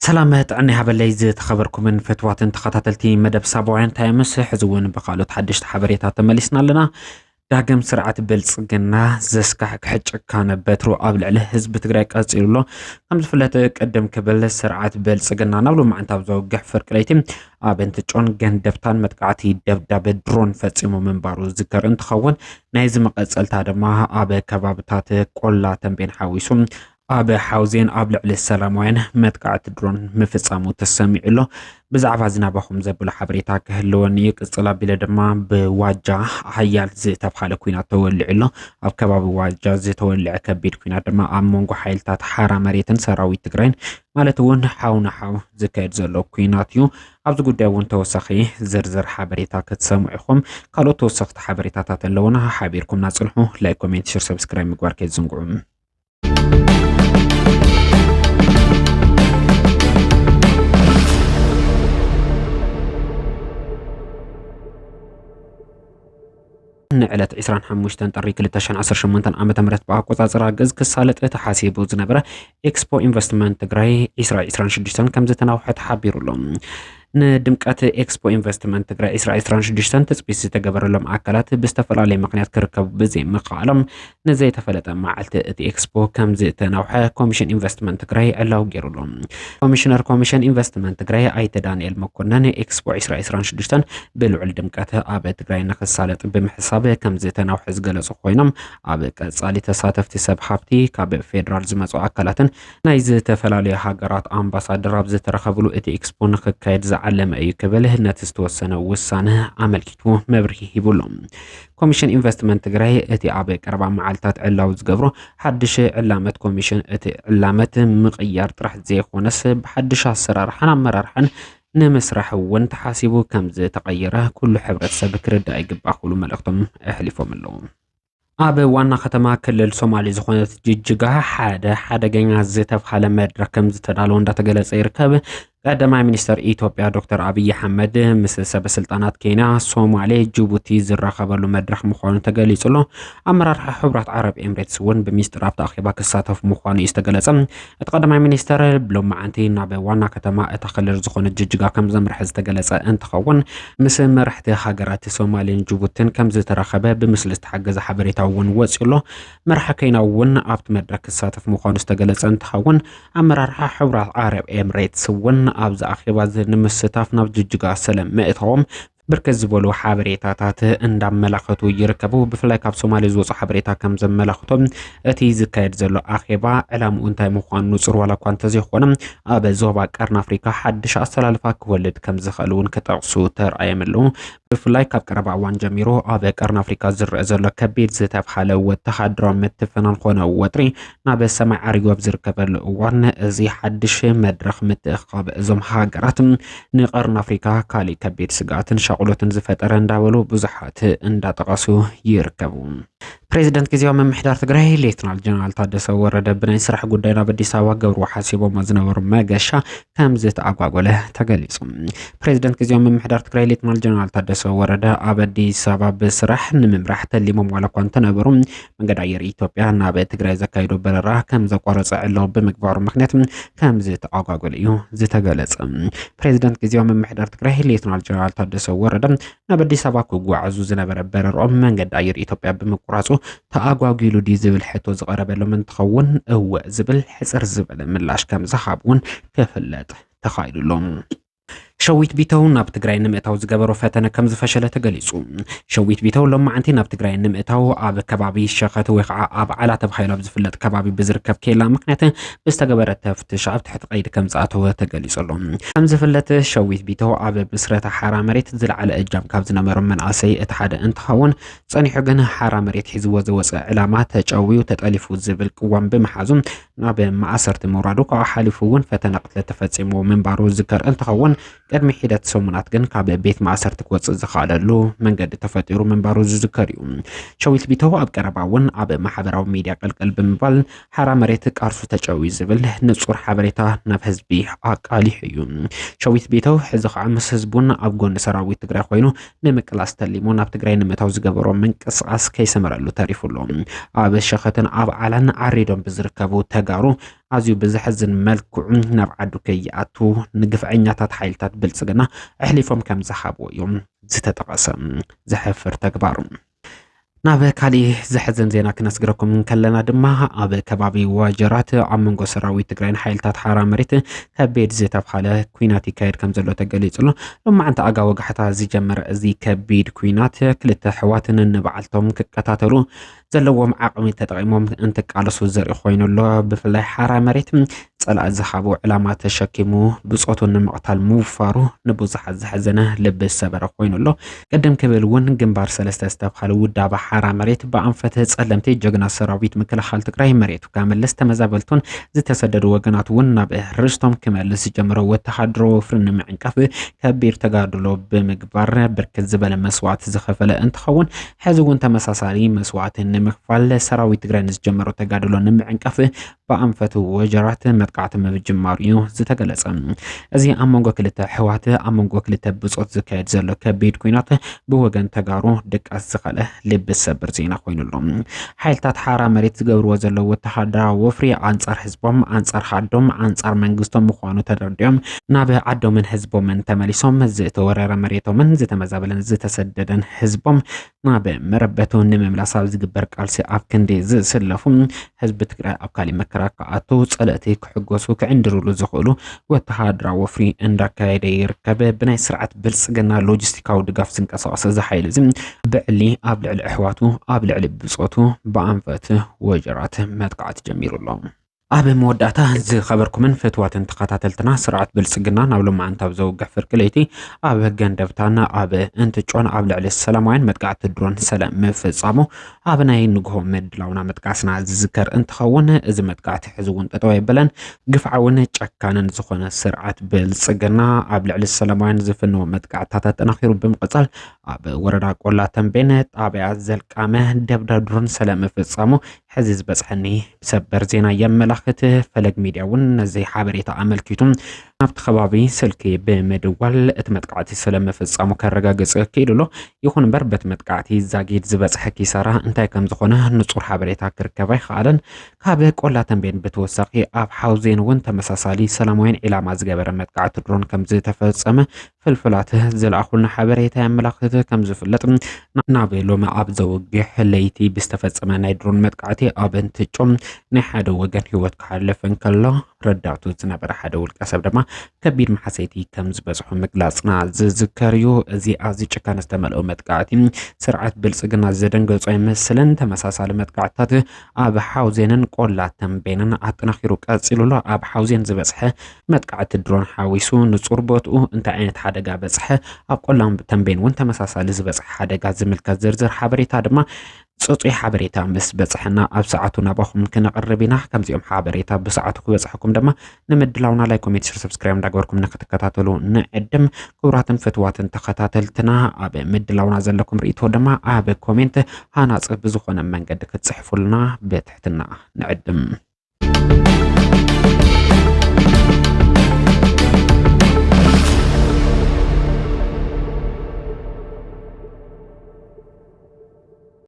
ሰላም ጥዕና ይሃበለይ ዝተኸበርኩምን ፈትዋትን ተኸታተልቲ መደብ ሳባውያን ታይምስ፣ ሕዚ እውን ብኻልኦት ሓደሽቲ ሓበሬታ ተመሊስና ኣለና። ዳግም ስርዓት ብልጽግና ዘስካሕክሕ ጭካነ በትሩ ኣብ ልዕሊ ህዝቢ ትግራይ ቀጺሉ ኣሎ። ከም ዝፍለጥ ቅድም ክብል ስርዓት ብልጽግና ናብ ሎማዕንቲ ኣብ ዘወግሕ ፍርቂ ለይቲ ኣብ እንትጮን ገንደብታን መጥቃዕቲ ደብዳብ ድሮን ፈጺሙ ምንባሩ ዝከር እንትኸውን፣ ናይዚ መቐጸልታ ድማ ኣብ ከባብታት ቆላ ተንቤን ሓዊሱ ኣብ ሓውዜን ኣብ ልዕሊ ሰላማውያን መጥቃዕቲ ድሮን ምፍጻሙ ተሰሚዑ ኣሎ። ብዛዕባ እዚ ናባኹም ዘብሎ ሓበሬታ ክህልወኒ እዩ። ቅጽል ኣቢለ ድማ ብዋጃ ሓያል ዝተብሃለ ኲናት ተወሊዑ ኣሎ። ኣብ ከባቢ ዋጃ ዝተወልዐ ከቢድ ኲናት ድማ ኣብ መንጎ ሓይልታት ሓራ መሬትን ሰራዊት ትግራይን ማለት እውን ሓው ንሓው ዝካየድ ዘሎ ኲናት እዩ። ኣብዚ ጉዳይ እውን ተወሳኺ ዝርዝር ሓበሬታ ክትሰምዑ ኢኹም። ካልኦት ተወሰኽቲ ሓበሬታታት ኣለውና። ሓቢርኩም ናጽንሑ። ላይክ፣ ኮሜንት፣ ሸር፣ ሰብስክራይብ ምግባር ከይትዝንግዑ። ንዕለት ዕስራን ሓሙሽተን ጥሪ ክልተ ሽሕን ዓሰርተ ሸሞንተን ዓመተ ምህረት ብኣቆጻጽራ ግእዝ ክሳለጥ ተሓሲቡ ዝነበረ ኤክስፖ ኢንቨስትመንት ትግራይ ዕስራ ዕስራን ሽዱሽተን ከም ዝተናውሐ ተሓቢሩ ኣሎ። ንድምቀት ኤክስፖ ኢንቨስትመንት ትግራይ ዕስራ ዕስራን ሽዱሽተን ትጽቢት ዝተገበረሎም ኣካላት ብዝተፈላለየ ምኽንያት ክርከቡ ብዘይምኽኣሎም ንዘይተፈለጠ መዓልቲ እቲ ኤክስፖ ከም ዝተናውሐ ኮሚሽን ኢንቨስትመንት ትግራይ ዕላዊ ገይሩ ኣሎ። ኮሚሽነር ኮሚሽን ኢንቨስትመንት ትግራይ ኣይተ ዳንኤል መኮነን ኤክስፖ ዕስራ ዕስራን ሽዱሽተን ብልዑል ድምቀት ኣብ ትግራይ ንክሳለጥ ብምሕሳብ ከም ዝተናውሐ ዝገለጹ ኮይኖም፣ ኣብ ቀጻሊ ተሳተፍቲ ሰብ ሃብቲ ካብ ፌደራል ዝመጹ ኣካላትን ናይ ዝተፈላለዩ ሃገራት ኣምባሳደር ኣብ ዝተረኸብሉ እቲ ኤክስፖ ንክካየድ ዝዓለመ እዩ ክብል ነቲ ዝተወሰነ ውሳነ ኣመልኪቱ መብርሂ ሂቡ ኣሎ። ኮሚሽን ኢንቨስትመንት ትግራይ እቲ ኣብ ቀረባ መዓልታት ዕላዊ ዝገብሮ ሓድሽ ዕላመት ኮሚሽን እቲ ዕላመት ምቕያር ጥራሕ ዘይኮነስ ብሓድሽ ኣሰራርሓን ኣመራርሓን ንምስራሕ እውን ተሓሲቡ ከም ዝተቐየረ ኩሉ ሕብረተሰብ ክርዳእ ይግባእ ክብሉ መልእኽቶም ኣሕሊፎም ኣለዉ። ኣብ ዋና ከተማ ክልል ሶማሌ ዝኾነት ጅጅጋ ሓደ ሓደገኛ ዝተብሃለ መድረኽ ከም ዝተዳለወ እንዳተገለጸ ይርከብ። ቀዳማይ ሚኒስተር ኢትዮጵያ ዶክተር ኣብይ ኣሕመድ ምስ ሰበ ስልጣናት ኬንያ፣ ሶማሌ፣ ጅቡቲ ዝራኸበሉ መድረኽ ምዃኑ ተገሊጹ ኣሎ። ኣመራርሓ ሕቡራት ዓረብ ኤምሬትስ እውን ብሚስጥር ኣብቲ ኣኼባ ክሳተፍ ምዃኑ እዩ ዝተገለጸ። እቲ ቀዳማይ ሚኒስተር ብሎማዓንቲ ናብ ዋና ከተማ እታ ክልል ዝኾነት ጅጅጋ ከም ዘምርሐ ዝተገለጸ እንትኸውን፣ ምስ መራሕቲ ሃገራት ሶማሌን ጅቡትን ከም ዝተራኸበ ብምስሊ ዝተሓገዘ ሓበሬታ እውን ወጺኡ ኣሎ። መራሒ ኬንያ እውን ኣብቲ መድረኽ ክሳተፍ ምዃኑ ዝተገለጸ እንትኸውን፣ ኣመራርሓ ሕቡራት ዓረብ ኤምሬትስ እውን ኣብዚ ኣኼባ እዚ ንምስታፍ ናብ ጅጅጋ ሰለም ምእታዎም ብርክት ዝበሉ ሓበሬታታት እንዳመላኸቱ ይርከቡ። ብፍላይ ካብ ሶማሌ ዝወፁ ሓበሬታ ከም ዘመላኽቶ፣ እቲ ዝካየድ ዘሎ ኣኼባ ዕላምኡ እንታይ ምዃኑ ንፁር ዋላ እኳ እንተዘይኮነ፣ ኣብ ዞባ ቀርኒ ኣፍሪካ ሓድሽ ኣሰላልፋ ክወልድ ከም ዝኽእል እውን ክጠቕሱ ተራእዮም ኣለዉ። ብፍላይ ካብ ቀረባ እዋን ጀሚሩ ኣብ ቀርኒ ኣፍሪካ ዝረአ ዘሎ ከቢድ ዝተብሃለ ወተሃደራዊ ምትፍናን ኮነ ወጥሪ ናብ ሰማይ ዓሪጉ ኣብ ዝርከበሉ እዋን፣ እዚ ሓድሽ መድረኽ ምትእኽኻብ እዞም ሃገራት ንቀርኒ ኣፍሪካ ካሊእ ከቢድ ስግኣትን ሻቕሎትን ዝፈጠረ እንዳበሉ ብዙሓት እንዳጠቐሱ ይርከቡ። ፕሬዚደንት ግዜያዊ ምምሕዳር ትግራይ ሌትናል ጀነራል ታደሰ ወረደ ብናይ ስራሕ ጉዳይ ናብ ኣዲስ ኣበባ ገብርዎ ሓሲቦሞ ዝነበሩ መገሻ ከም ዝተኣጓጎለ ተገሊጹ። ፕሬዚደንት ግዜያዊ ምምሕዳር ትግራይ ሌትናል ጀነራል ታደሰ ወረደ ኣብ ኣዲስ ኣበባ ብስራሕ ንምምራሕ ተሊሞም ዋላ እኳ እንተነበሩ፣ መንገዲ ኣየር ኢትዮጵያ ናብ ትግራይ ዘካየዶ በረራ ከም ዘቋረጸ ዕላዊ ብምግባሩ ምኽንያት ከም ዝተኣጓጎለ እዩ ዝተገለጸ። ፕሬዚደንት ግዜያዊ ምምሕዳር ትግራይ ሌትናል ጀነራል ታደሰ ወረደ ናብ ኣዲስ ኣበባ ክጓዓዙ ዝነበረ በረርኦም መንገዲ ኣየር ኢትዮጵያ ብምቁራጹ ተኣጓጒሉ ድዩ ዝብል ሕቶ ዝቐረበሎም እንትኸውን፣ እወ ዝብል ሕጽር ዝበለ ምላሽ ከም ዝሃቡ እውን ክፍለጥ ተኻኢሉ ኣሎ። ሸዊት ቢተው ናብ ትግራይ ንምእታው ዝገበሮ ፈተነ ከም ዝፈሸለ ተገሊጹ። ሸዊት ቢተው ሎማዓንቲ ናብ ትግራይ ንምእታው ኣብ ከባቢ ሸኸት ወይ ከዓ ኣብ ዓላ ተባሂሉ ኣብ ዝፍለጥ ከባቢ ብዝርከብ ኬላ ምኽንያት ብዝተገበረ ተፍትሽ ኣብ ትሕቲ ቀይዲ ከም ዝኣተወ ተገሊጹ ኣሎ። ከም ዝፍለጥ ሸዊት ቢተው ኣብ ብስረታ ሓራ መሬት ዝለዓለ እጃም ካብ ዝነበሮም መናእሰይ እቲ ሓደ እንትኸውን፣ ጸኒሑ ግን ሓራ መሬት ሒዝዎ ዝወፀ ዕላማ ተጨውዩ ተጠሊፉ ዝብል ቅዋም ብምሓዙ ናብ ማእሰርቲ ምውራዱ፣ ካብኡ ሓሊፉ እውን ፈተነ ቅትለት ተፈጺምዎ ምንባሩ ዝዝከር እንትኸውን፣ ቅድሚ ሒደት ሰሙናት ግን ካብ ቤት ማእሰርቲ ክወፅእ ዝኸኣለሉ መንገዲ ተፈጢሩ ምንባሩ ዝዝከር እዩ። ሸዊት ቢተው ኣብ ቀረባ እውን ኣብ ማሕበራዊ ሚድያ ቅልቅል ብምባል ሓራ መሬት ቃርሱ ተጨውዩ ዝብል ንፁር ሓበሬታ ናብ ህዝቢ ኣቃሊሑ እዩ። ሸዊት ቢተው ሕዚ ከዓ ምስ ህዝቡን ኣብ ጎኒ ሰራዊት ትግራይ ኮይኑ ንምቅላስ ተሊሙ ናብ ትግራይ ንምእታው ዝገበሮ ምንቅስቃስ ከይሰመረሉ ተሪፉ ኣሎ። ኣብ ሸኸትን ኣብ ዓላን ዓሪዶም ብዝርከቡ ተጋሩ ኣዝዩ ብዘሕዝን መልክዑ ናብ ዓዱ ከይኣቱ ንግፍዐኛታት ሓይልታት ብልጽግና ኣሕሊፎም ከም ዝሃብዎ እዮም ዝተጠቐሰ። ዘሕፍር ተግባር። ናብ ካሊእ ዘሕዝን ዜና ክነስግረኩም እንከለና ድማ፣ ኣብ ከባቢ ዋጀራት ኣብ መንጎ ሰራዊት ትግራይን ሓይልታት ሓራ መሬት ከቢድ ዝተብሃለ ኲናት ይካየድ ከም ዘሎ ተገሊጹ ኣሎ። ሎማዓንቲ ኣጋ ወጋሕታ ዝጀመረ እዚ ከቢድ ኲናት፣ ክልተ ኣሕዋት ነንባዕልቶም ክቀታተሉ ዘለዎም ዓቕሚ ተጠቒሞም እንትቃለሱ ዘርኢ ኮይኑ ኣሎ። ብፍላይ ሓራ መሬት ጸላኢ ዝሃቦ ዕላማ ተሸኪሙ ብጾቱ ንምቕታል ምውፋሩ ንብዙሓት ዘሕዘነ ልቢ ዝሰበረ ኮይኑ ኣሎ። ቅድም ክብል እውን ግንባር ሰለስተ ዝተብሃለ ውዳበ ሓራ መሬት ብኣንፈት ጸለምቲ ጀግና ሰራዊት ምክልኻል ትግራይ መሬቱ ከመልስ፣ ተመዛበልቱን ዝተሰደዱ ወገናት እውን ናብ ርስቶም ክመልስ ዝጀመረ ወተሃደራዊ ወፍሪ ንምዕንቃፍ ከቢድ ተጋድሎ ብምግባር ብርክት ዝበለ መስዋዕቲ ዝኸፈለ እንትኸውን፣ ሕዚ እውን ተመሳሳሊ መስዋዕቲ ንምኽፋል ሰራዊት ትግራይ ንዝጀመሮ ተጋድሎ ንምዕንቃፍ ብኣንፈት ወጀራት መጥቃዕቲ ምጅማሩ እዩ ዝተገለጸ። እዚ ኣብ መንጎ ክልተ ኣሕዋት፣ ኣብ መንጎ ክልተ ብጾት ዝካየድ ዘሎ ከቢድ ኲናት ብወገን ተጋሩ ድቃስ ዝኸለ ልቢ ዝሰብር ዜና ኮይኑ ኣሎ። ሓይልታት ሓራ መሬት ዝገብርዎ ዘለዉ ወተሃደራዊ ወፍሪ ኣንጻር ህዝቦም፣ ኣንጻር ሃዶም፣ ኣንጻር መንግስቶም ምዃኑ ተረዲኦም ናብ ዓዶምን ህዝቦምን ተመሊሶም ዝተወረረ መሬቶምን ዝተመዛበለን ዝተሰደደን ህዝቦም ናብ መረበቱ ንምምላስ ኣብ ዝግበር ቃልሲ ኣብ ክንዲ ዝስለፉ፣ ህዝቢ ትግራይ ኣብ ካሊእ መከራ ክኣቱ፣ ጸለእቲ ክሕጎሱ፣ ክዕንድርሉ ዝኽእሉ ወተሃደራዊ ወፍሪ እንዳካየደ ይርከብ። ብናይ ስርዓት ብልጽግና ሎጂስቲካዊ ድጋፍ ዝንቀሳቐስ እዚ ሓይሊ እዚ ብዕሊ ኣብ ልዕሊ ኣሕዋቱ፣ ኣብ ልዕሊ ብጾቱ ብኣንፈት ወጀራት መጥቃዕቲ ጀሚሩ ኣሎ። ኣብ መወዳእታ ዝኸበርኩምን ፍትዋትን ተኸታተልትና፣ ስርዓት ብልጽግና ናብ ሎማዓንቲ ኣብ ዘውግሕ ፍርቂ ለይቲ ኣብ ገንደብታን ኣብ እንትጮን ኣብ ልዕሊ ሰላማውያን መጥቃዕቲ ድሮን ሰለ ምፍጻሙ ኣብ ናይ ንግሆ ምድላውና መጥቃስና ዝዝከር እንትኸውን፣ እዚ መጥቃዕቲ ሕዚ እውን ጠጠው ኣይበለን። ግፍዓውን ጨካንን ዝኾነ ስርዓት ብልጽግና ኣብ ልዕሊ ሰላማውያን ዝፍንዎ መጥቃዕትታት ኣጠናኺሩ ብምቕጻል፣ ኣብ ወረዳ ቆላ ተንቤን ጣብያ ዘልቃመ ደብዳብ ድሮን ሰለ ምፍጻሙ ሕዚ ዝበጽሐኒ ሰበር ዜና የመላኽት። ፈለግ ሚድያ እውን ነዚ ሓበሬታ ኣመልኪቱ ናብቲ ከባቢ ስልኪ ብምድዋል እቲ መጥቃዕቲ ስለምፍጻሙ ከረጋግጽ ክኢሉ ኣሎ። ይኹን እምበር በቲ መጥቃዕቲ ዛጊድ ዝበጽሐ ኪሳራ እንታይ ከም ዝኾነ ንጹር ሓበሬታ ክርከብ ኣይከኣለን። ካብ ቆላ ተንቤን ብተወሳኺ ኣብ ሓውዜን እውን ተመሳሳሊ ሰላማውያን ዒላማ ዝገበረ መጥቃዕቲ ድሮን ከም ዝተፈጸመ ፍልፍላት ዝለኣኹልና ሓበሬታ የመላኽት። ከም ዝፍለጥ፣ ናብ ሎሚ ኣብ ዘውግሕ ለይቲ ብዝተፈጸመ ናይ ድሮን መጥቃዕቲ ኣብ እንትጮ ናይ ሓደ ወገን ህይወት ክሓልፍ እንከሎ፣ ረዳቱ ዝነበረ ሓደ ውልቀ ሰብ ድማ ከቢድ መሓሰይቲ ከም ዝበጽሖ ምግላጽና ዝዝከር እዩ። እዚ ኣዝዩ ጭካነ ዝተመልኦ መጥቃዕቲ ስርዓት ብልጽግና ዘደንገጾ ኣይመስልን። ተመሳሳሊ መጥቃዕትታት ኣብ ሓውዜንን ቆላ ተንቤንን ኣጠናኺሩ ቀጺሉ ኣሎ። ኣብ ሓውዜን ዝበጽሐ መጥቃዕቲ ድሮን ሓዊሱ ንጹር ቦትኡ እንታይ ዓይነት ሓደጋ በጽሐ፣ ኣብ ቆላ ተንቤን እውን ተመሳሳሊ ዝበጽሐ ሓደጋ ዝምልከት ዝርዝር ሓበሬታ ድማ ጽጹይ ሓበሬታ ምስ በጽሐና ኣብ ሰዓቱ ናባኹም ክነቕርብ ኢና። ከምዚኦም ሓበሬታ ብሰዓቱ ክበጽሐኩም ድማ ንምድላውና ላይክ፣ ኮሜንት፣ ሸር፣ ሰብስክራይብ እንዳገበርኩም ንክትከታተሉ ንዕድም። ክቡራትን ፍትዋትን ተኸታተልትና፣ ኣብ ምድላውና ዘለኩም ርእይቶ ድማ ኣብ ኮሜንት ሃናጺ ብዝኾነ መንገዲ ክትጽሕፉልና ብትሕትና ንዕድም።